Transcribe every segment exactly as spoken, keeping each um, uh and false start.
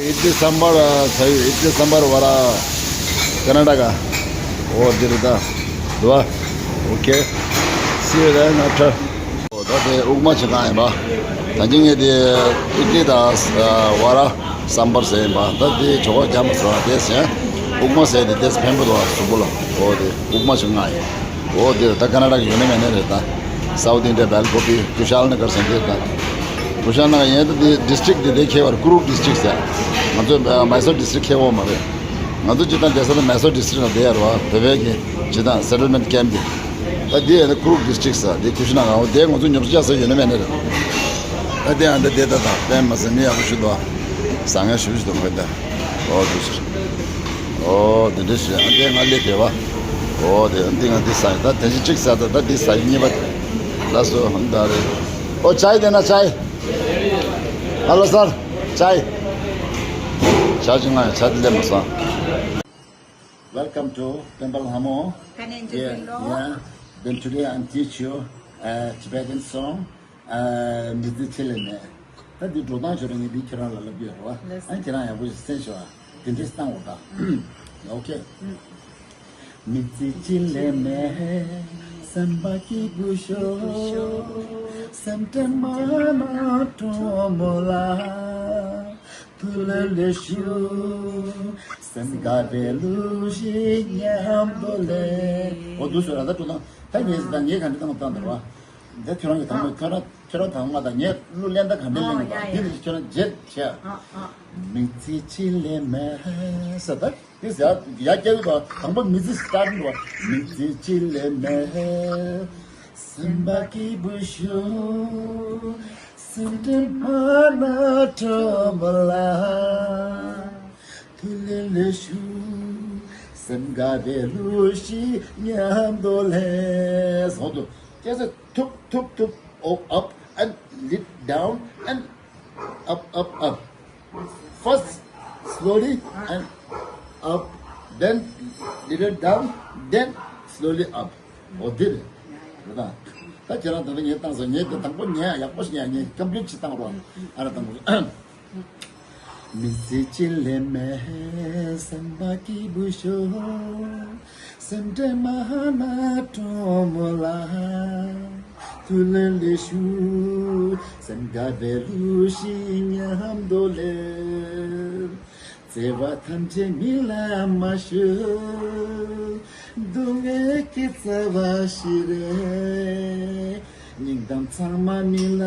इडली सांभर, आ, सही, इडली सांभर वाला कर्नाटका। ओ, दिल दा। दुआ। Okay. See you then after. ཨོ་ད་དེ་དབུགས་མ་ཆེ་གང་ཡིན་པ། ད་གིན་ངས་དེ་ཨིཌ་ལི་དང་ཨ་བ་ར་སམ་བར་ཟེར་ཡིན་པ། ད་དེ་ཇོ་ཁོག་རྒྱ་མ་སོང་། དེ་ཟེར་དབུགས་མ་ཟེར་དེ་དེ་ཕན་པོ་འདུག་གཟུགས་པོ་ལ། ཨོ་དེ་དབུགས་མ་ཆེ་གང་ཡིན། ཨོ་དེ་ད་ཀར་ན་ཊ་ཀ་ཡོད་ན་མེད་ན་རེད། ད་སའུཐ་ཨིན་ཌི་ཡ་བྷེལ་ཀོ་པི་ཀུ་ཤལ་ན་གར་ཟེར་དེ། ད་ཀུ་ཤལ་ན་གར་ཡིན། ད་དེ་ཌི་སི་ཊི་རིག་དེ་དེ་ཁྱད་པར་ཀུ་རུག་ཌི་སི་ཊི་རིག་ཟེར། ང་ཚོ་ཨ་མའི་སོར་ཌི་སི་ཊི་རིག་ཁྱད་པར་མ་རེད། ང་ཚོ་སྤྱིར་བཏང་བསྡད་ས་ནི་མའི་སོར་ཌི་སི་ཊི་རིག་ནང་བསྡད་ཡོད་རེད་བ། བོད་པའི་གི་སྤྱིར་བཏང་སེ་ཊལ་མེན་ཊི་ཀེམ་པ་དེ། ད་དེ་ཡང་ན་ཀུ་རུག་ཌི་སི་ཊི་རིག་ཟེར། དེ་ཀུ་ཤི་ན་གང་བ་དེ་ང་ཚོ་ཉོ་ཆ་ས་ཡོད་ན་མེད་ན་རེད། ད་དེ་ཡང་ད་དེ་ད་ད་པད་མ་ཟེར་མི་ཡག་པོ་ཞིག་འདུག་བཟང་ངན་ཞུ་ཞིག་འདུག་མཁན་ད། ཨོ་དེ་ཞིག་ཨོ་དེ་འདྲ་ཞིག་ཨ་དེ་ང་སླེབས་བསྡད་པ། ཨོ་དེ་འདི་ང་འདི་ཟ་ཡི། ད་དེ་བཞིན་གཅིག་ཟ། ད་ད་འདི་ཟ་ཡི་གཉིས་པ། ལགས་སོ། ད་རེད། ཨོ་ཅའི་དེ་ན་ཅའི། ཧ་ལོ་སར། ཅའི། ཇ་ཅིག་ང་ཇ་དེ་ལས་མ་སོང་། Welcome to Temple Hamo. Kanen. Yeah, Jibin lo. Yeah. Then today I'm teach you a Tibetan song, uh, མི་ཚེ་ཕྱི་ལས་མེད། ད་འདི་འགྲོ་སྟངས་ཞོར་ནས་འདི་ཁྱེད་རང་ལ་ལབ་ཀྱི་ཡོད་རེད་བ། ལགས་སོ། ཨ་ཁྱེད་རང་ཡག་པོ་ཞིག་གསན་ཤོག་ཨ། དེ་འདྲས་བཏང་འོ་ད། ཨོ་ཁེ། མི་ཚེ་གཅིག་ལས་མེད་སེམས་པ་སྐྱིད་པོ་ཤོག་སེམས་ཁྲལ་མ་གནང་གྲོགས་མོ་ལ། ཐུགས་ལ་ལས་ཞུ། སེམས་དགའ་བའི་གླུ་ཞིག་ཉམས་པོ་ལས། འོ་འདུག་སེ་ར། ད་འགྲོ་སྟངས་ད་ངས་ད་ངས་ག་འདྲ་བཏང་བཏང་འདུག་བ། འདི་ཁྱོད་རང་གི་དང་པོ་ཁྱོད་རང་ཁྱོད་རང་དང་པོ་ང་དང་ངས་གླུ་ལེན་ད་ག་འདྲ་ལེན་དགོས་པ། འདི་ནི་ཁྱོད་རང་བརྗེད་བྱས། མི་ཚེ་གཅིག་ལས་མེད་ཟེར་ད། དེ་ཟེར་ཡ་སྐྱེ་གི་དང་དང་པོ་མི་ཚེ་སི་ཊར་ཊི་འགྲོ་བ། མི་ཚེ་གཅིག་ལས་མེད་སེམས་པ་སྐྱིད་པོ་ཤོག་སེམས་ཁྲལ་མ་གནང་གྲོགས་མོ་ལ། ཐུགས་ལ་ལས་ཞུ། སེམས་དགའ་བའི་གླུ་ཞིག་ཉམས་པོ་ལས། ཟོ་དུ་སྐྱེ་ཚེ་ཐུབ་ཐུབ་ཐུབ། Oh, up and lit down and up, up, up. First slowly and up, then little down, then slowly up. Oh, did it. ད་ད་ཁྱེད་རང་ད་ལྟ་ངས་བཏང་སོང་། ངས་ད་དང་པོ་ངས་ཡག་པོ་ཞིག་ངས་ངས་ཀམ་པི་ལིཊ་ཞིག་བཏང་རོགས། ཨ་ར་དང་པོ། མི་ཚེ་གཅིག་ལས་མེད་སེམས་པ་སྐྱིད་པོ་ཤོག་སེམས་ཁྲལ་མ་གནང་གྲོགས་མོ་ལ། ཐུགས་ལ་ལས་ཞུ། སེམས་དགའ་བའི་གླུ་ཞིག་ཉམས་པོ་ལས། བརྩེ་བ་ཐམས་ཅད་མི་ལ་མ་ཤོད། སྡུག་བསྔལ་གྱི་རྩ་བ་ཞིག་རེད། སྙིང་གཏམ་ཚང་མ་མི་ལ་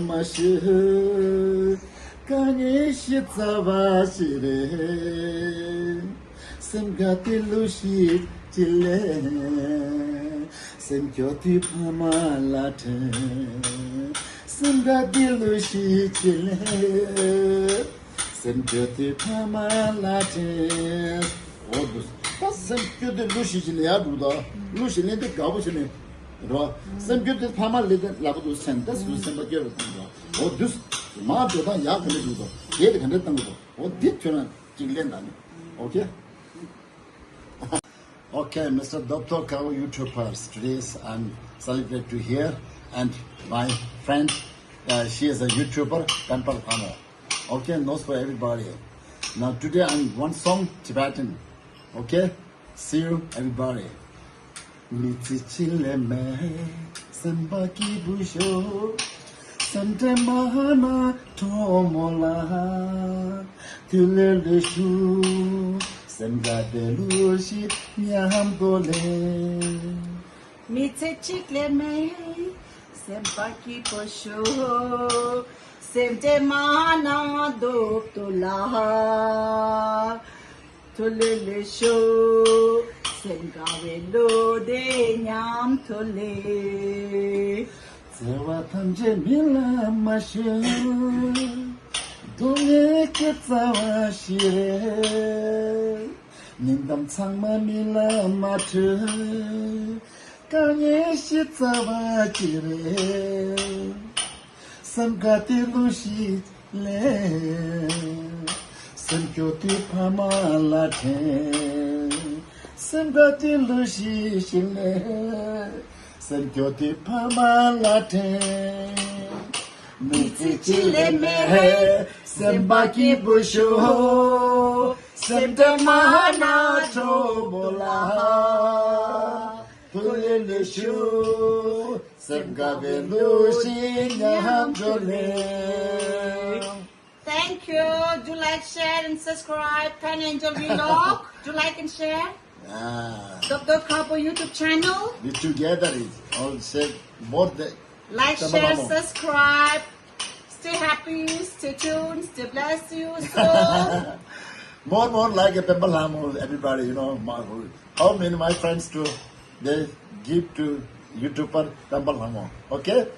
མ་ཤོད། དཀའ་ངལ་ཞིག་རྩ་བ་ཞིག་རེད། སེམས་དགའ་དེ་གླུ་ཞིག་ཅིག་ལེན། སེམས་སྐྱོ་དེ་ཕ་མ་ལ་དྲན། སེམས་དགའ་དེ་གླུ་ཞིག་ཅིག་ལེན། སེམས་སྐྱོ་དེ་ཕ་མ་ལ་དྲན། འོ་འདུག་ད་སེམས་སྐྱོ་དེ་གླུ་ཞིག་ཅིག་ལེན་ཡག་འདུག་ད་གླུ་ཞིག་ལེན་དེ་དགའ་པོ་བྱས་ནས་རོ། སེམས་སྐྱོ་དེ་ཕ་མ་ལ་དེ་ལབ་འདུག་སེམས་ད་སུ་སེམས་པ་སྐྱོ་རེ་གཏོང་འདུག་འོ་འདུག་མ་འགྲོ་སྟངས་ཡག་ག་ནས་འདུག་ད་དེ་དེ་ག་འདྲ་བཏང་གི་འདུག་འོ་འདི་ཁྱོད་རང་ཅིག་ལེན་ད་ནི། ཨོ་ཁེ། Okay, Mister Doctor Kao YouTubers, today is I'm celebrate to here and my friend, uh, she is a YouTuber, Temple Hamo. Okay, knows for everybody. Now today I'm one song Tibetan. Okay, see you everybody. མི་ཚེ་གཅིག་ལས་མེད་སེམས་པ་སྐྱིད་པོ་ཤོག་སེམས་ཁྲལ་མ་གནང་གྲོགས་མོ་ལ། ཐུགས་ལ་ལས་ཞུ། སེམས་དགའ་བའི་གླུ་ཞིག་ཉམས་པོ་ལས། མི་ཚེ་གཅིག་ལས་མེད་སེམས་པ་སྐྱིད་པོ་ཤོག་སེམས་ཁྲལ་མ་གནང་སྡུག་ཏུ་ལ། ཐུགས་ལ་ལས་ཞུ། སེམས་དགའ་བའི་གླུ་དེ་ཉམས་སུ་ལེན། བརྩེ་བ་ཐམས་ཅད་མི་ལ་མ་ཤོད། སྡུག་བསྔལ་གྱི་རྩ་བ་ཞིག་རེད། སྙིང་གཏམ་ཚང་མ་མི་ལ་མ་འཕྲོད། དཀའ་ངལ་ཞིག་རྩ་བ་ཅིག་རེད། སེམས་དགའ་དེ་གླུ་ཞིག་ལེན། སེམས་སྐྱོ་དེ་ཕ་མ་ལ་དྲན། སེམས་དགའ་དེ་གླུ་ཞིག་ཞིག་ལེན། སེམས་སྐྱོ་དེ་ཕ་མ་ལ་དྲན། མི་ཚེ་གཅིག་ལས་མེད། སེམས་པ་སྐྱིད་པོ་ཤོག་སེམས་དྲན་མ་ན་གྲོགས་པོ་ལ། ཐུགས་ལེ་ལེ་ཤོག་སེམས་དགའ་བའི་གླུ་ཞིག་ཉམས་འགྲོ་ལེ། Thank you. Do like, share, and subscribe. Tan Angel Vlog. Do like and share. Ah. Dokdok Khapo YouTube channel. We together is all said more than Like, share, subscribe. Stay happy, stay tuned, stay blessed, you so. More, more like a pimple hammer, everybody, you know, my, how many my friends too, they give to YouTuber pimple hammer, okay?